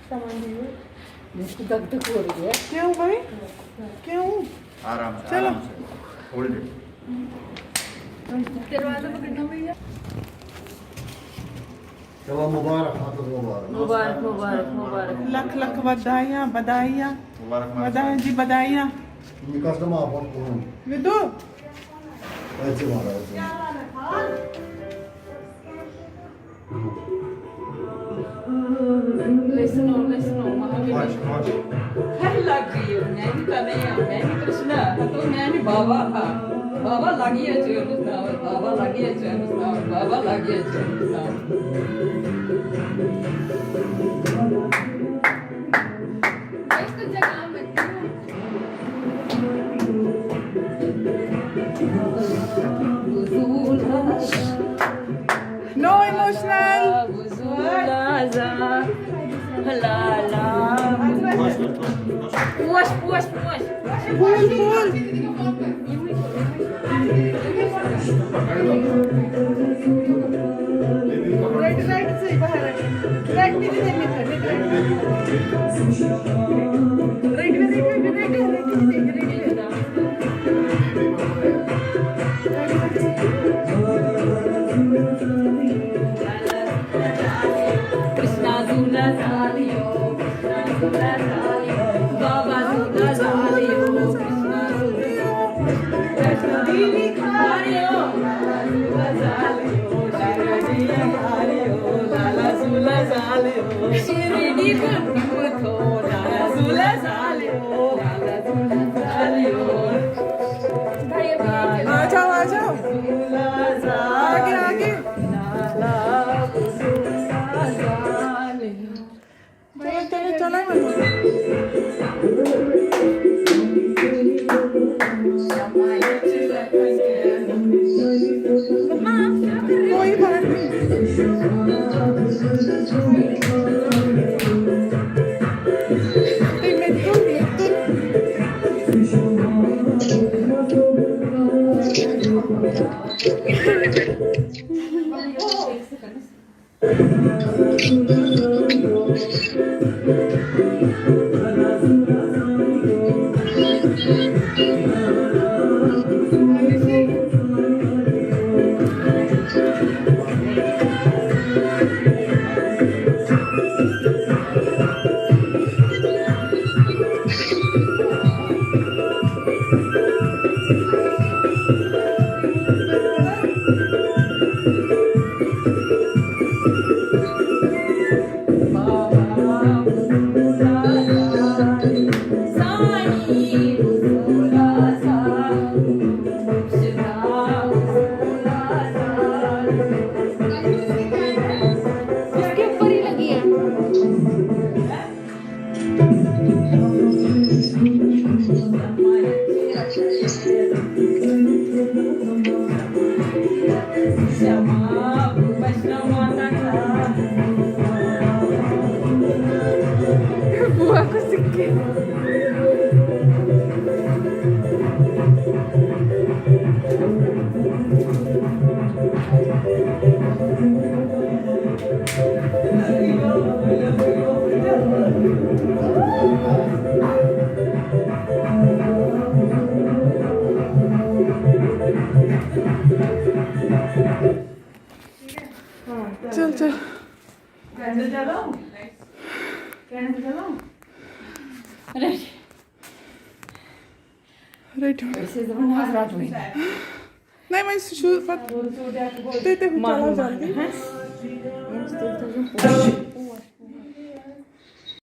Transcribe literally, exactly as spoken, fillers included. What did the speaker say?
سامان دِیِو۔ مےٚ چھُ دَگ دَگ اورٕ یورٕ۔ کیوں بھائی؟ کیوں؟ آرام سے، چلو۔ آرام سے۔ Hold it۔ دروازہ پکڑنا بھیا۔ چلو مبارک، حافظ مبارک۔ مبارک، مبارک، مبارک۔ لکھ لکھ ودایاں، بدایاں۔ مبارک، مبارک۔ ودایاں جی، بدایاں۔ یہ کسٹم آپ کون؟ ودو۔ ایسے مارا، ایسے مارا۔ Listen, listen, Mahavir. Watch, watch. ہے لگیو، میانہِ کنیا، میانہِ کرشنا، ہتو میانہِ بابا ہا۔ بابا لگیو چٲنِس ناوس، بابا لگیو چٲنِس ناوس، بابا لگیو چٲنِس ناوس۔ No emotional. پوش، پوش، پوش۔ پھول، پھول۔ آ جاؤ، آ جاؤ۔ آگے، آگے۔ چلو، چلو، چلو۔ کوئی بات نہیں۔ چل، چل۔ رٔٹِو۔ نہ، وۄنۍ سُہ چھُ پَتہٕ تُہۍ تہِ ہُہ چلان جلدی۔